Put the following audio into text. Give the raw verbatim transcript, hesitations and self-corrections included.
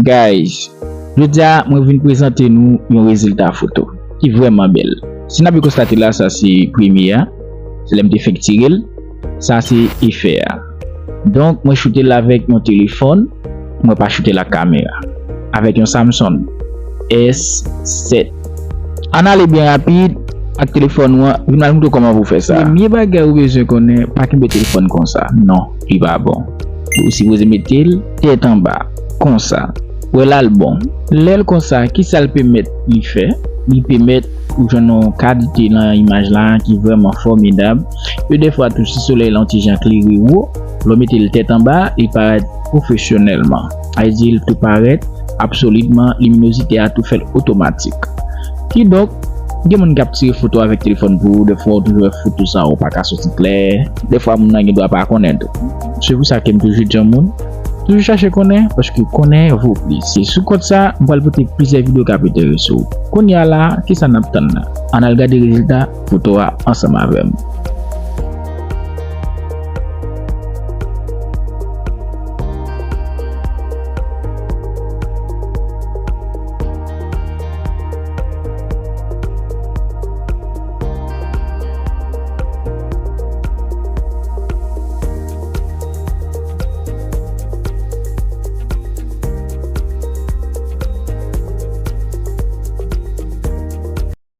Guys, jodi a mwen vin prezante nou yon rezilta foto ki vrèman bèl. Si n ap konstate la, sa se premye a, se lè m te fenk tire l, sa se efè a. Donk, mwen choute l avèk yon telefòn, mwen pa choute l ak kamera. Avèk yon Samsung S sèt. Ann ale byen rapid ak telefòn ou an, vin al montre w kòman pou w fè sa. Premye bagay ou bezwen konnen, pa kenbe telefòn konsa. Non, li pa bon. Ou sipoze mete l tèt anba, konsa. Wè la l bon. Lè l konsa, kisa l pèmèt li fè? Li pèmèt ou jwenn yon kalite nan imaj la ki vrèman fòmidab. E dèfwa tou, si solèy la yon ti jan klere ou, lè w mete l tèt anba, li parèt pwofesyonèlman. Sa vle di l tou parèt absolitman, liminozite a tou fèt otomatik. Kidonk, gen moun k ap tire foto avèk telefòn pou ou, dèfwa ou toujou wè foto sa ou pa ka soti klè, dèfwa moun nan gen dwa pa konnen tou. Se pou sa ke m toujou di yon moun, toujou chache konnen, paske konnen vo plis. Se sou kont sa, m pral pote plizyè videyo k ap enterese w. Kounye a la, kisa n ap tann la? Ann al gade rezilta foto a ansanm avè m.